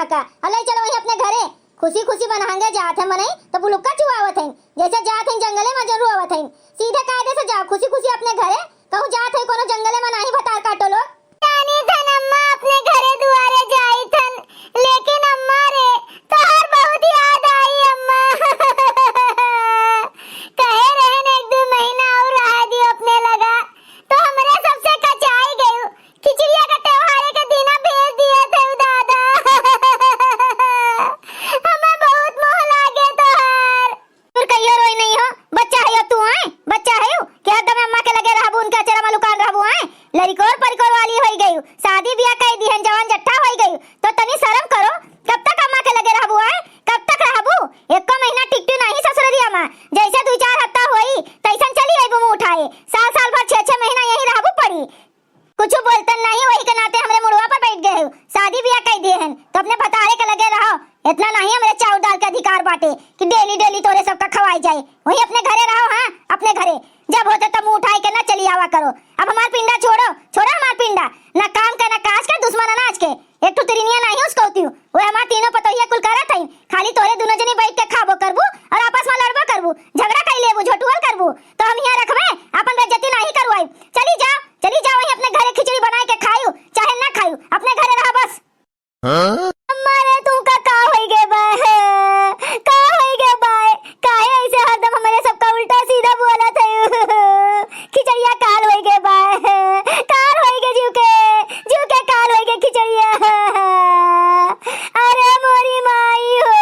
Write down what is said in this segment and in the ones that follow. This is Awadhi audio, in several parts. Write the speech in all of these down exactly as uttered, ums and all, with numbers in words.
का, अउ लइ चलो वहीं अपने घरे। खुशी खुशी बनहांगे जात है मनई, तो बुलुक्का चुआवत हैं, जैसे जात हैं जंगले मा जरूर आवत हैं। सीधे कायदे से जाओ, खुशी खुशी अपने घरे। कहूँ जात है कोनो जंगले मा, नाहीं भतार काटो लोग। जानी थन अम्मा, अपने घरे दुआरे जाई थन, लेकिन अम्मा रे, तोहार बहुत याद आई अम्मा। कहे रहन एक दो महीना और रहा दियो अपने लगा, तो हमरे सबसे कचाई गयू। खिचड़िया का त्योहारे के दिना भेज दिए थे दादा। हमें बहुत मोह लागे तोहार। तू कहियो रोई नहीं हो, बच्चा है तू, आए बच्चा है कि हरदम अम्मा के लगे रहबू, उनके अचरा मा लुकान रहबू, आए लरिकोर परिकोर वाली होई गई, शादी बियाह कई दिहन, जवान जट्ठा होई गई, तो तनी शर्म करो। कब तक अम्मा के लगे रहबू, आए कब तक रहबू? एको महीना टिकटू नहीं ससुररिया मा, जैसे दुई चार हफ्ता होई तैसन चली अइबू मुँह उठाए। साल साल भर छह छह महीना यहीं रहबू पड़ी। कुछ बोलतन नहीं, वही के नाते हमरे मुड़वा पर बैठ गए हो। शादी बियाह कई दिए हन, तो अपने भतारे के लगे रहो। इतना नहीं हमरे चाउर दाल के अधिकार बाटे कि डेली डेली तोरे सबका खवाई जाए। वही अपने घरे रहो, हाँ, अपने घरे। जब होते तब मुँह उठाए के ना चली आवा करो। अब हमार पिंडा छोड़ो, छोड़ो हमार पिंडा। ना काम के, ना काज के, दुश्मन अनाज के। एक ठो तिरनिया नाही उसको होती हूँ। वो हमार तीनों पतोहिया कुल करत हईन। खाली तोरे दुनो जनी बैठ के खाबो करबू और आपस मा लड़बो करबू, झगड़ा कई लेबू, झोटुअल करबू, तो हम यहाँ रखबे, आपन बेइज्जती नाही करवाई। चली जाओ, चली जाओ, वहीं अपने घरे खिचड़ी बनाई के खायू, चाहे ना खायू, अपने घरे रहा बस। हाँ? अम्मा रे, तू का, का होई गे बा? का होई गे बा? काहे ऐसे हरदम हमरे सबका उल्टा सीधा बोलत है? खिचड़िया काल होई गे बा, काल होई गे जीव के, जीव के काल होई गे खिचड़िया। अरे मोरी माई हो,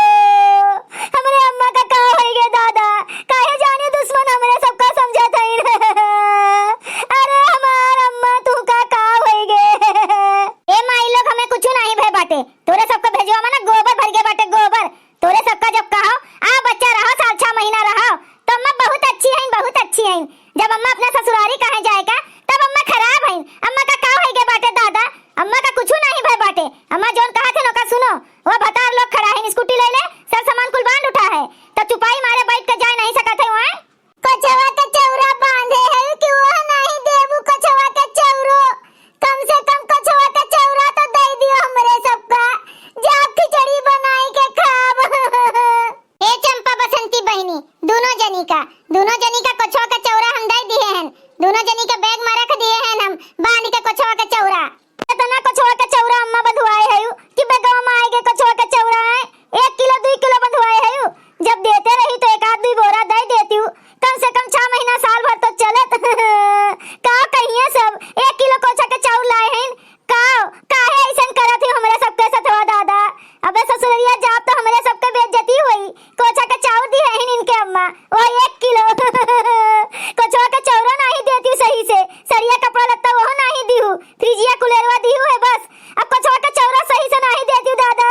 हमरे अम्मा का का होई गे दादा, काहे जाने दुश्मन हमरे सबका समझत हईन। अरे हमार अम्मा तू का का होई गे। ए माई लोग, हमें कुछ नहीं भय बाटे, तोरे सबका भेजवा मा ना गोबर भर गे बाटे, गोबर। तोरे सबका जब कहो, आ बच्चा रहो, साल छह महीना रहो, तो अम्मा बहुत अच्छी हईन, बहुत अच्छी हईन। जब अम्मा अपना ससुरारी कहे जाए का, तब अम्मा खराब हईन। अम्मा का का होई गे बाटे दादा? अम्मा का कुछ नहीं भय बाटे। अम्मा जौन कहा थे ओका सुनो। वो भतार लोग खड़ा है, स्कूटी ले ले, सब सामान कुल बांध उठा है, तो चुपाई मारे बैठ के जाए नहीं सकत है वहाँ। कोछवा के चौरा बांधे है कि वो नहीं देबू कोछवा के चौरो? कम से कम कोछवा के चौरा तो दे दियो हमरे सबका, जाब खिचड़ी बनाई के खाब। ए चंपा बसंती बहिनी, दुनो जनी का, दुनो जनी का कोछवा के चौरा हम दे दिए हैं, दुनो जनी के बैग मा रख दिए हैं हम, बांध के कोछवा के चौरा। इतना कोछवा के चौरा अम्मा बंधवाए हयू कि बैगवा मा आए गे कोछवा के चौरा है, एक किलो दुई किलो बंधवाए हयू। जब देते रही तो एक आध दुई बोरा दे देती हूँ, कम से कम छह महीना साल भर तो चलत। का कहिए सब, एक किलो कोछा के चाउर लाए हैं, का, काहे ऐसन करत ही हमरे सबके सथवा दादा? अबे ससुररिया जाब तो हमरे सबके बेइज्जती होई। कोछा के चाउर दी है इनके अम्मा, वो एक किलो। कोछवा के चौरा नहीं देती सही से, सरिया कपड़ा लत्ता वो नहीं दिहू, फ्रिजिया कुलेरवा दिहू है बस। अब कोछवा के चौरा सही से नहीं देती दादा।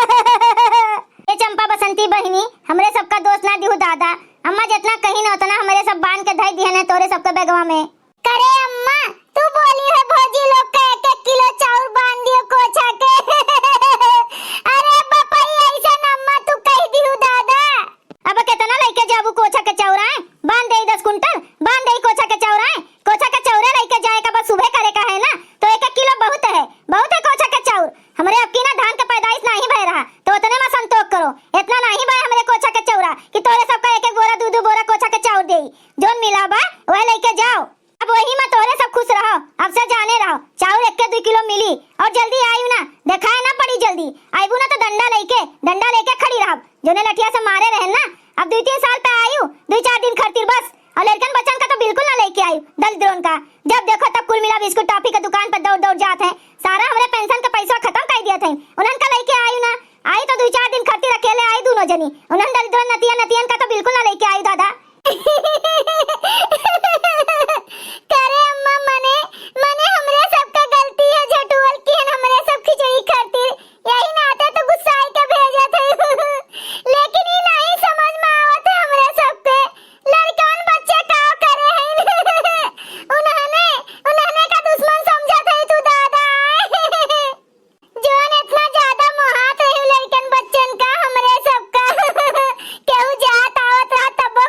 ए चंपा बसंती बहिनी, हमरे सबका दोष ना दिहू दादा। अम्मा जितना कही ना उतना हमरे सब बांध के धई दिहन है तोरे सबके बैगवा में। करे अम्मा, तू बोली है भौजी लोग के एक एक किलो चाउर बांध दियो कोछा के। अरे बपई, ऐसन अम्मा तू कह दिहू दादा। अब केतना लइके जाबू कोछा के चाउर आए? बांध देई दस कुंटल, बांध देई कोछा के चाउर आए। कोछा के चाउरे लइके जाए का बस सुबह करे का है ना, तो एक एक किलो बहुत है, बहुत है कोछा के चाउर। हमरे अबकी ना धान के पैदाइश नाही भय रहा, तो उतने मा संतोष करो। इतना नाही भय हमरे कोछा के चौरा कि तोरे सबका एक एक बोरा, दू दू बोरा कोछा के चाउर देई। जौन मिला बा, वह लइके जाओ। अब वही मा तोरे सब खुश रहो, अब से जाने रहो, चाउर एक के दुई किलो मिली। और जल्दी आयु ना, देखाए ना पड़ी जल्दी। आइबू ना तो डंडा लइके, डंडा लइके खड़ी रहब। जौने लठिया से मारे रहन ना, अब दुई तीन साल पे आयु, दुई चार दिन खरतिर बस। और लड़कन बच्चन का तो बिल्कुल ना लइके आयु, दलिद्रोन का। जब देखो तब कुल मिला बिस्कुट टॉफी के दुकान पे दौड़ दौड़ जात है, सारा हमरे पेंशन का पैसा खतम कर दिया थे। उन्हन का लइके आयु ना, आई तो दुई चार दिन खरतिर अकेले आई दुनो जनी। उन्हन दलिद्रोन नतिया नतियन का तो बिल्कुल ना लइके आयु दादा। करे अम्मा, मने, मने हमरे सबका गलती है, झटुअल किहन हमरे सब खिचड़ी खातिर, यही नाते तो गुस्साई के भेजत है। लेकिन ई नहीं समझ में आवत है हमरे सबके, लड़कन बच्चे का करे हैं? उन्हने, उन्हने का दुश्मन समझत है तू दादा। जौन इतना ज्यादा मोहात रही लड़कन बच्चन का, हमरे सबका। केहू जात आवत रहा तबो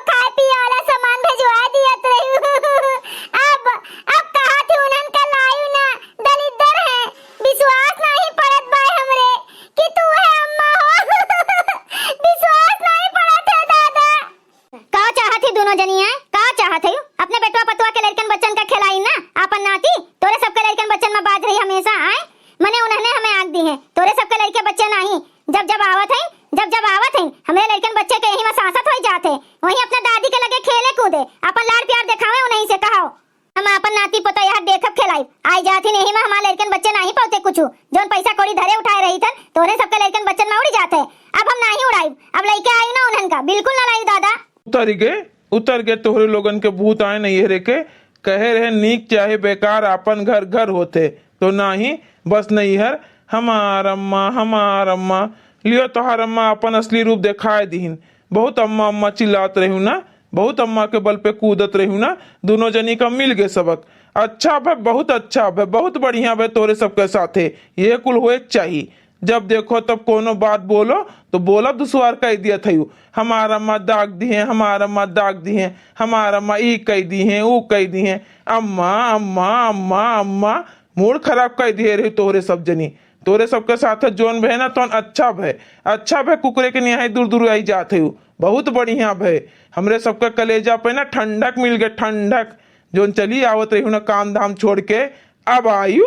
जनी आए, का चाहत है? अपने बेटवा पतवा के लड़कन बच्चन का खेलाई ना, आपन नाती, तोरे सबके लड़कन बच्चन में बाज रही हमेशा आए। मने उन्हने हमें आग दी है, तोरे सबके लड़के बच्चे नाही। जब जब आवत है, जब जब आवत है, हमरे लड़कन बच्चे के यही में सांसत होई जात है। वहीं अपने दादी के लगे खेले कूदे, आपन लाड़ प्यार देखावे उन्हीं से कहाओ। हम आपन नाती पोता यहाँ देखब खेलाइब। आई जात ही नहीं में हमार लड़कन बच्चे नाही पावते कुछ। जौन पैसा कौड़ी धरे उठाए रही थन, तोरे सबके लड़कन बच्चन में उड़ी जात है। अब हम नाही उड़ाइब, अब लइके आयु ना उन्हन का, बिल्कुल ना लायु दादा। उतर गे, उतर गे तोहरे लोगन के भूत आए नैहरे के। कहे रहे नीक चाहे बेकार आपन घर घर होते, तो नाही बस नैहर हमार अम्मा, हमार अम्मा। लियो तोहार अम्मा आपन असली रूप देखाए दिहिन। बहुत अम्मा अम्मा चिल्लात रह्यू ना, बहुत अम्मा के बल पे कूदत रह्यू ना, दुनो जनी का मिल गे सबक। अच्छा भे, बहुत अच्छा भे, बहुत बढ़िया भे तोरे सबके साथे। ये कुल होए के चाही। जब देखो तब कोनो बात बोलो तो बोला दुश्वार कह दिया थयू, हमार अम्मा दाग दिहे, हमार अम्मा दाग दिहे, हमार अम्मा ई कह दिहे, ऊ कह दिहे। अम्मा, अम्मा, अम्मा, अम्मा, मूड खराब कह दिहे रही तोहरे सब जनी। तोरे सबके साथ जौन भय ना तौन अच्छा भय, अच्छा भय कुकुरे के निहाई दूर दूर आई जात है। बहुत बढ़िया भय, हमरे सबके कलेजा पे ना ठंडक मिल गए, ठंडक। जौन चली आवत रही ना काम धाम छोड़ के, अब आयु,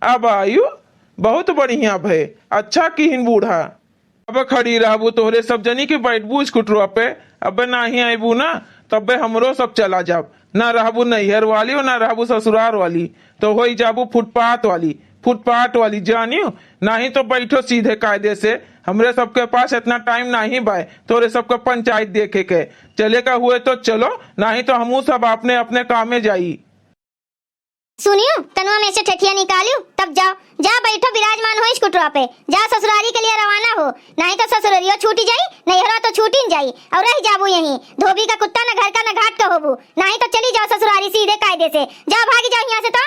अब आयु, बहुत बढ़िया भय, अच्छा किहिन बूढ़ा। अब खड़ी रहबू तोहरे सब जनी के बैठबू स्कूटरवा पे, अब नाही आइबू ना, तबे हमरो सब चला जाब। ना रहबू नैहर वाली और ना रहबू ससुरार वाली, तो होई जाबू फुटपाथ वाली, फुटपाथ वाली जानियो। नाही तो बैठो सीधे कायदे से, हमरे सबके पास इतना टाइम नाही बाय तोरे सबके पंचायत देखे के। चले का हुए तो चलो, नाही तो हमहू सब अपने अपने कामे जाई। सुनियो, कनुआ में से ठेठिया निकालियो, तब जाओ, जा बैठो विराजमान हो स्कूटरवा पे, जा ससुरारी के लिए रवाना हो, नाही तो ससुरारियो छूटी जाई, नैहरवा तो छूटी न जाई, और रह जाबू यहीं। धोबी का कुत्ता न घर का न घाट का होबू, नाही तो चली जाओ ससुरारी सीधे कायदे से, जाओ भागी जाओ यहाँ से तो।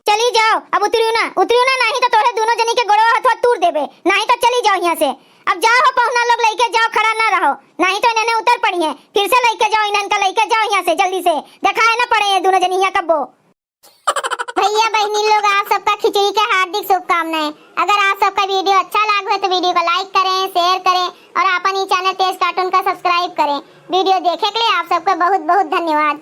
चली जाओ, अब उतरियो ना, उतरियो ना, नाही तो तोहरे दुनो जनी के गोड़वा हथवा तूर देबे, नाही तो चली जाओ यहाँ से। अब जाओ हो पहुना लोग, लइके जाओ, खड़ा ना रहो, नाही तो इन्हने उतर पड़ी है। फिर से लइके जाओ, इन्हन का लइके जाओ यहाँ से जल्दी से, देखाए ना पड़े ये दुनो जनी यहाँ कब्बो। भैया बहिनी लोग, आप सबका खिचड़ी के हार्दिक शुभकामनाएं। अगर आप सबका वीडियो अच्छा लाग हो तो वीडियो को लाइक करें, शेयर करें और आपन ई चैनल तेज कार्टून का सब्सक्राइब करें। वीडियो देखे के लिए आप सबका बहुत बहुत धन्यवाद।